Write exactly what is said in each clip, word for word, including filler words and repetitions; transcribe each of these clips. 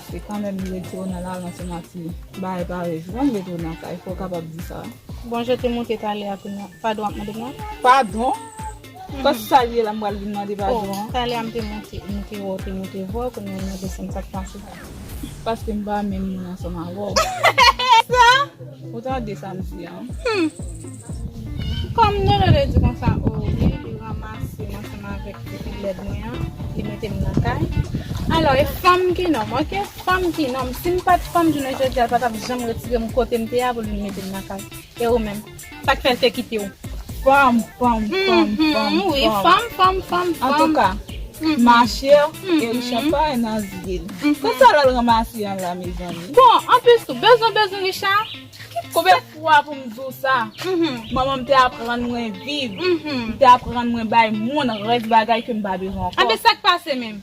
Se kanmenm li retire w nan lari ansanm ak ti bagay parèy. Jwenn retounen nan kay, fò w kapab di sa. Bon, jan w te moute talè a, kounye a, padon w ap mande m la? Padon? Kòs sa l ye la, m pral vin mande padon an. Talè a m te moute, m te wè w te moute vwa, kounye a m nan desann, sa k pase? Paske m pa menm moun ansanm avè w. Sa? Ou tande sa m di an? Hmm. Kòm Nolo te di konsa, o wi, li ranmase m ansanm avèk pitit lèd mwen an, li mete m nan kay. Alò, e fanm ki nonm, oke? Fanm ki nonm. Si m pa t fanm, jounen jodi a, l pa t ap janm retire m kote m te a pou l vin mete m nan kay. E ou menm? Sa k fè l te kite w? Fanm, fanm, fanm, fanm, wi, fanm, fanm, fanm, fanm. Antouka, machè, e Richard pa wè nan zye l. Konsa l al ranmase an la, mezanmi. Bon, anplis tou, bezwen, bezwen Richard. Konbyen fwa pou m di w sa? Manman m te aprann mwen viv. M te aprann mwen bay moun rès bagay ke m pa bezwen ankò. Anben, sa k pase menm?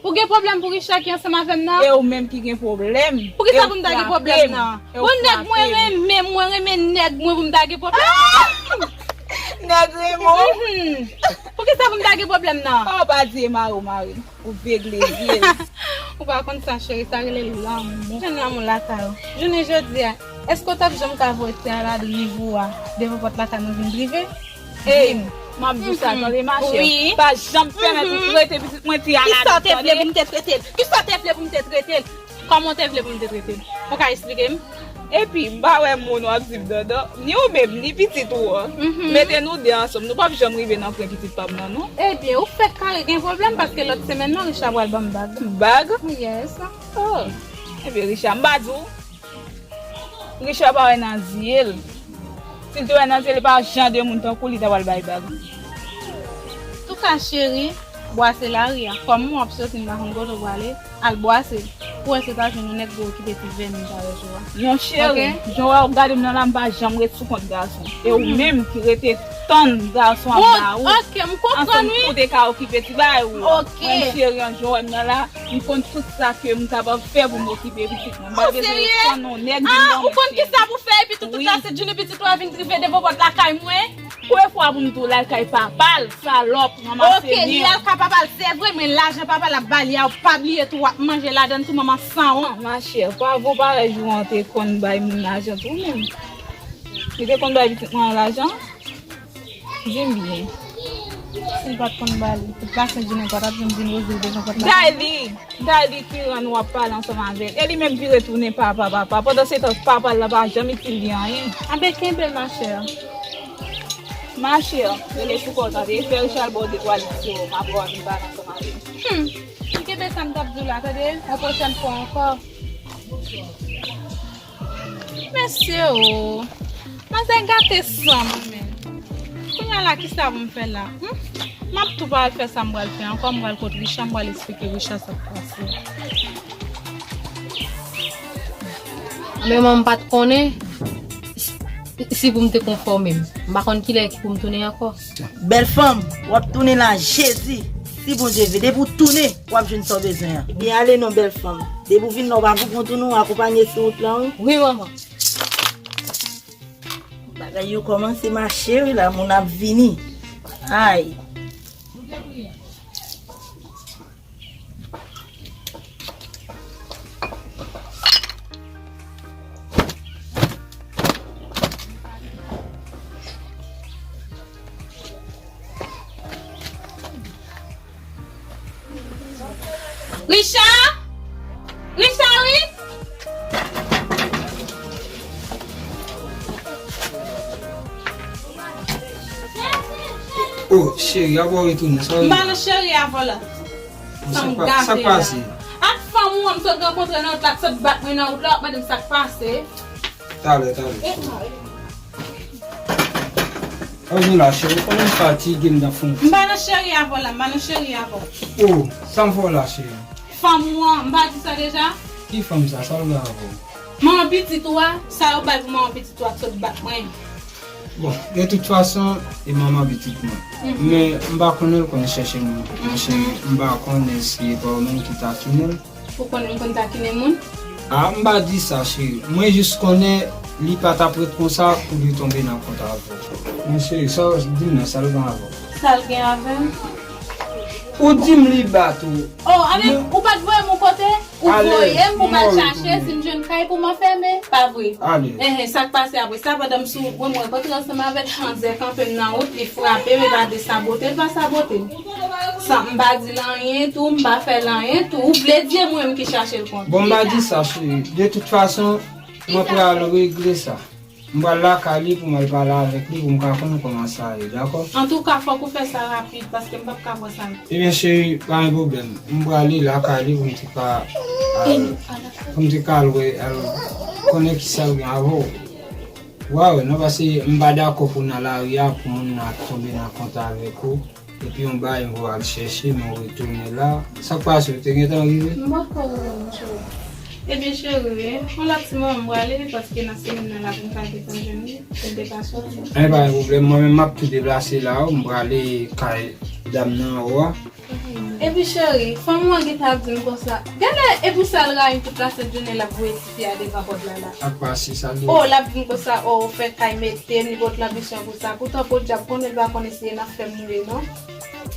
Ou gen pwoblèm pou Richard ki ansanm avè m nan? E ou menm ki gen pwoblèm. Poukisa pou m ta gen pwoblèm nan? Bon, nèg mwen renmen, mwen renmen nèg mwen pou m ta gen pwoblèm. Nèg renmen w? Poukisa pou m ta gen pwoblèm nan? Ou pa di e mari w mari l. Ou vegle vye l. Ou pa konn sa, cheri, sa rele lanmou. Jwenn lanmou lakay ou. Jounen jodi a, èske w t ap janm ka voye ti aladriv ou a devan pòt lakay mwen vin drive? Ey, m ap di w sa, tande, machè. Pa janm pèmèt ou trete pitit mwen ti aladriv, tande. Kisa w te vle pou m te trete l? Kisa w te vle pou m te trete l? Kòman w te vle pou m te trete l? Ou ka esplike m? Epi, m pa wè moun w ap di m dandan, ni ou menm, ni pitit ou an. Mete nou de ansanm, nou p ap janm rive nan pwen pitit pa m nan, non. Ebyen, ou fèk kare gen pwoblèm, paske lòt semèn nan, Richard pral ban m bag. Bag? Yes. Oh. Ebyen, Richard, m pa di w. Richard pa wè nan zye l. Si l te wè nan zye l, e pa jan de moun tankou li ta pral bay bag. Antouka, cheri, bwase lari a. Kòm w ap soti, m pa konn kote w prale, al bwase. Pou wè si w ta jwenn yon nèg pou okipe ti vèmin sa yo sou a. Non, cheri, jan w wè w gade m nan la, m pa janm ret sou kont gason. E ou menm ki rete tann gason ap ba ou. Bon, oke, m konprann, wi. Ansanm pou te ka okipe ti bagay ou a. Oke. Mwen, cheri, an jan w wè m nan la, m konn tout sa ke m kapab fè pou m okipe pitit mwen. M pa bezwen tann yon nèg vin ban mwen. Ah, ou konn kisa pou fè epi tou, tout la se jounen pitit ou a vin drive devan pòt lakay mwen. Konbyen fwa pou m di w l al kay papa l, salòp, ranmase men. Oke, li al kay papa l, se vre, men lajan papa l ap ba li a, ou pa bliye tou, w ap manje ladan l tou, manman san wont. Ah, machè, pa vo parèy jou an te konn bay moun lajan tou menm. Li te konn bay pitit mwen an lajan? Di m byen. Si l pa t konn ba li, tout pasyans jounen pa t ap janm vin poze l devan pòt la. Dayli, Dayli ki rann w ap pale ansanm avè l. E li menm vire tounen papa, papa. Pandan se tan, papa l la pa janm itil li anyen. Anben, kenbe l, machè. Machè, rele sou kò w, tande. Fè Richard ba w de twa lit siwo, m ap wè w vin pale ansanm avè l. Hmm. M kenbe sa m t ap di w la, tande. Yon pwochèn fwa ankò. Mesye o! Manzè gate san mwen menm. Kounye a la, kisa pou m fè la? Hmm? M ap tou pa al fè sa m pral fè ankò, m pral kot Richard, m pral esplike Richard sa k pase. Men mwen m pa t konnen si, si pou m te konfòme m. M pa konn kilè ki pou m tounen ankò. Bèl fanm, w ap tounen la, Jezi. Si Bondye vle, depi w tounen, w ap jwenn sa w bezwen an. Byen ale non, bèl fanm. Depi w vin la, w pa pou kont ou non, akonpanye sou wout lan, wi. Wi, manman. Bagay yo kòmanse mache, wi, la, moun ap vini. Ay. Richard? Richard, wi? Oh, cheri, avè w retounen, sa w ye? M pa nan cheri avè w la. Sa m gate la. Sa k pase? Ak fanm ou an m sot rankontre nan wout la, k sot bat mwen nan wout la, w ap mande m sa k pase. Talè, talè. Ann vin la, cheri, ou konnen m fatige, m nan fon. M pa nan cheri avè w la, m pa nan cheri avè w. Oh, sa m fè w la, cheri? Fanm ou an, m pa di sa deja? Ki fanm sa? Sa l gen avè w? Manman pitit ou a, sa yo bay pou manman pitit ou a k sot bat mwen. Bon, de tout fason, e manman pitit mwen. Men, m pa konnen l konn chèche moun. Monchè, m pa konnen si e pa ou menm ki takinen l. Ou konnen m konn takinen moun? Ah, m pa di sa, cheri. Mwen jis konnen li pa t ap ret konsa pou li tonbe nan kont avè w. Men, cheri, sa w di m nan, sa l gen avè w? Sa l gen avè m? Ou di m li bat ou. Oh, ale, ou pa t voye m yon kote? Ou voye m pou m al chache, si m jwenn kay pou m anfème, pa vre? Ale. Enhen, sa k pase apre sa, pandan m sou, mwen, mwen rantre ansanm avè l, manzè kanpe m nan wout, li frape m, e pa de sabote, l pa sabote m. San, m pa di l anyen tou, m pa fè l anyen tou. Ou vle di e mwen menm ki chache l konn. Bon, m pa di sa, cheri. De tout fason, mwen pral regle sa. M pral lakay li pou m al pale avèk li pou m ka konn kòman sa ye, dakò? Antouka, fòk ou fè sa rapid, paske m p ap ka pran sa. Ebyen, cheri, pa gen pwoblèm. M prale lakay li pou m te ka al, pou m te ka al wè, al konnen kisa l gen avè w. Ou pa wè, non, paske m pa dakò pou w nan lari a, pou moun nan tonbe nan kont avèk ou. Epi yon bagay m voye al chèche, men w retounen la. Sa k pase, w te gentan rive? M potko rive, monchè. Ebyen, cheri, yon lòt ti moman m prale, paske nan semèn nan la pou m ka gentan jwenn li, pou m te ka sòti. Anyen, pa gen pwoblèm, mwen menm m ap tou deplase la, m prale kay dam nan anwo a. Epi, cheri, fanm ou an gentan ap di m konsa, genlè, epi sa l rayi m tout lasent jounen l ap voye tifi a devan pòt la la. Ak pase sa l di w. Oh, l ap di m konsa, oh, fè kay mete m, li pot lanbisyon pou sa. Poutan, podyab, konnen l pa konnen si e nan fè m mouri, non.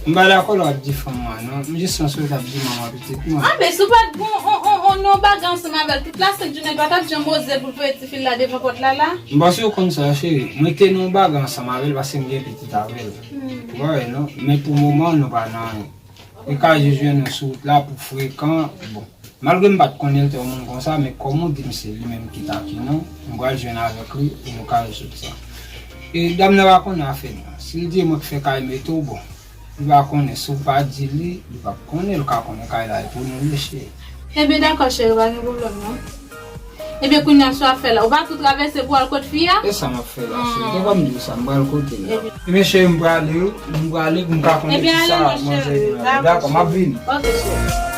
M pa dakò lè w ap di fanm mwen, non. M jis santi w t ap di manman pitit mwen. Ah, men si w pa t gon, on, on, on, on bagay ansanm avè l, tout lasent jounen, l pa t ap janm oze pou l voye tifi l la devan pòt la la. M panse w konn sa, cheri. Mwen te nan yon bagay ansanm avè l paske m gen pitit avè l. Hmm. Ou pa wè, non. Men pou moman, nou pa nan anyen. Li ka jis jwenn nou sou wout la pou frekan. Bon. Malgre m pa t konnen l te yon moun konsa, men kòm ou di m se li menm ki taki nou, m pral jwenn avèk li pou nou ka rezoud sa. E dam nan pa konnen afè nou. Si l di e mwen k fè kay mete w, bon, li pa konnen. Si w pa di li, li p ap konnen, li ka konnen kay la e pou nou li, cheri. Ebyen, dakò, cheri, pa gen pwoblèm, non. Ebyen, kounye a, sa w ap fè la? Ou pa tou travèse pou w al kot fi a? E sa m ap fè la, cheri. Te ban m di w sa, m pral kote l la. Ebyen, cheri, m prale wi. M prale pou m ka konnen kisa manzè gen la. Ebyen, ale, mon cheri. Dakò, cheri. Dakò, m ap vini. Ok, cheri.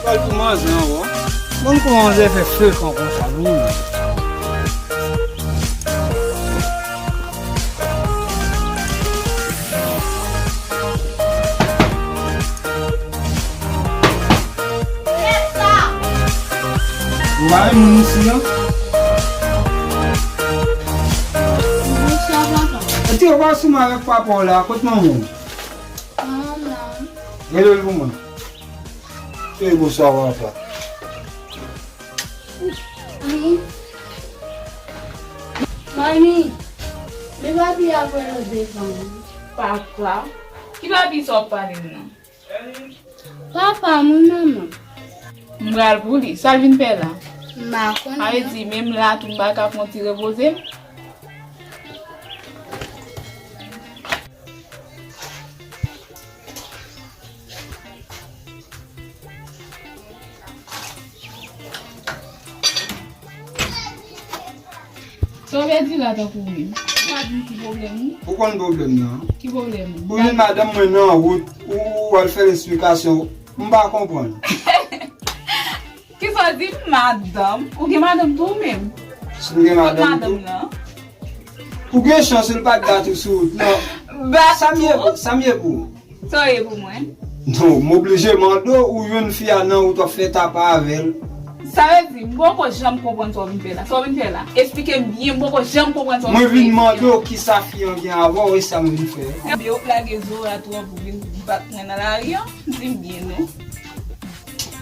Pral pou manzè ankò. Bon, kòman manzè fè frekan konsa, non? Ou pa wè moun isi an? Bonswa, papa. Eti, ou pa sou mwen avèk papa w la, kot manman w? Manman m. Rele l pou mwen. Ey, bonswa, papa. Manmi, men papi a pran nan devan. Papa? Ki papi sa w ap pale m nan? Papa m wi, manman. M pral pou li. Sa l vin fè la? M pa konnen. Sa vle di, menm la tou, m pa ka fè yon ti repoze m? Sa w vle di la tankou menm? Ou pa di m ki pwoblèm ou? Ou konn pwoblèm nan? Ki pwoblèm ou? Ou vin madanm mwen nan wout, ou, ou al fè l esplikasyon, m pa konprann. Kisa w di m, madanm? Ou gen madanm tou ou menm? Si m gen madanm tou? Kot madanm nan? Ou gen chans, li pa t bat ou sou wout, non. Bat ou? Sa m ye pou, sa m ye pou ou? Sa w ye pou mwen? Non, m oblije mande w, ou jwenn fi a nan wout, w ap fè tapa avè l. Sa vle di, m poko janm konprann sa w vin fè la. Sa w vin fè la? Esplike m byen, m poko janm konprann sa w vin fè la. Mwen vin mande w kisa fi an gen avè w, e sa m vin fè. Ebyen, ou lage zo a twòp, ou vin bat mwen nan lari an? Di m byen non.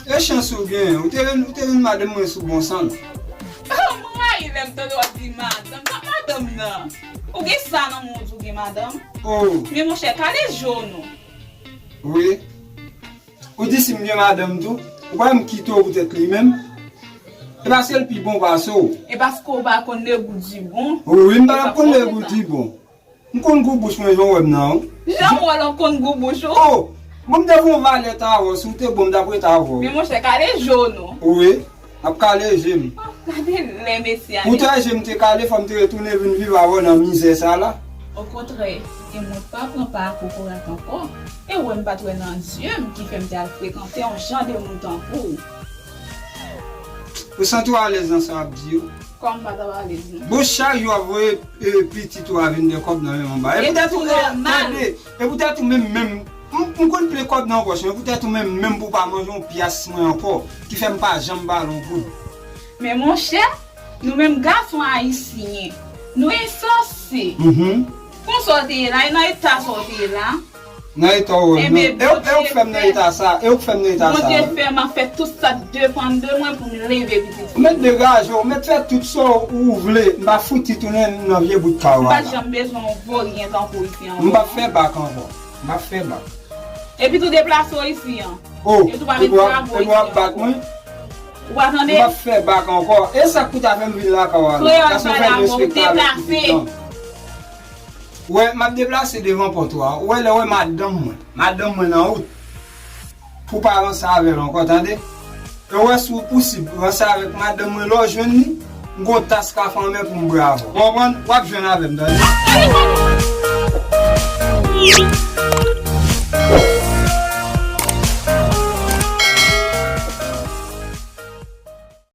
E chans ou gen, ou te vin, ou te vin madanm mwen sou bon san. M rayi lè m tande w ap di madanm. Sa madanm nan? Ou gen sa nan men w di w gen madanm? Oh. Men monchè, kale je w non. Wi. Ou di si m gen madanm tou, ou kwè m kite w poutèt li menm? E paske l pi bon pase w. E paske w pa konn le gou di bon. Wi, m pa konn le gou di bon. M konn gou bouch mwen, jan w wè m nan, wi. Jan w wè l, w konn gou bouch ou? Oh! Bon, m te voye yon valè ta avè w, si w te bon, m t ap ret avè w. Men monchè, kale je w non. Wi, m ap kale je m. Oh, gade lè mesye a. Poutèt je m te kale, fò m te retounen vin viv avè w nan mizè sa la. Okontrè, e mwen pa pran pa a kokorat ankò. E w wè m pa t wè nan zye m ki fè m te al frekante yon jan de moun tankou w. Ou santi w alèz nan sa w ap di yo? Kòman m pa t ap alèz non? Bon, chak jou w ap voye, e, pitit ou a vin de kòb nan men manba. E poutèt ou, tande, e poutèt ou menm, menm, m, m konn plen kòb nan pòch mwen, poutèt ou menm, menm pou w pa manje yon pyas mwen ankò, ki fè m pa janm ba l yon goud. Men monchè, Nou menm gason ayisyen, nou ensanse. Mhm. Konsa w te ye la, e nan eta sa w te ye la. Nan eta w, Enben, e ou k fè m nan eta sa, e ou k fè m nan eta sa. Bondye fè m ap fè tout sa k depann de mwen pou m leve pitit. Ou mèt degaje w, ou mèt fè tout sa ou vle, m pa fouti tounen nan vye bout kay ou M pa a la. Janm bezwen yon voryen tankou w isi ankò. M p ap fè bak ankò. M p ap fè bak. Epi tou deplase w isi an. Oh, Epi tou pa met epi w ap travay epi w ap isi bak ankò. mwen. Ou pa M tande? p ap fè bak ankò. E sa k pou ta fè m vin lakay ou a la. Kreyòl Paske ou pale fè m avè w, respekte avèk deplase. pitit lan. Wè, m ap deplase devan pòt ou a. Ou wè lè w wè madanm mwen. Madanm mwen nan wout. Pou w pa ranse avè l ankò, tande? E w wè si w posib ranse avèk madanm mwen lè w jwenn li, m gon tas kafe anmè pou m bwè avè w. Ou konprann? W ap jwenn avè m, tande?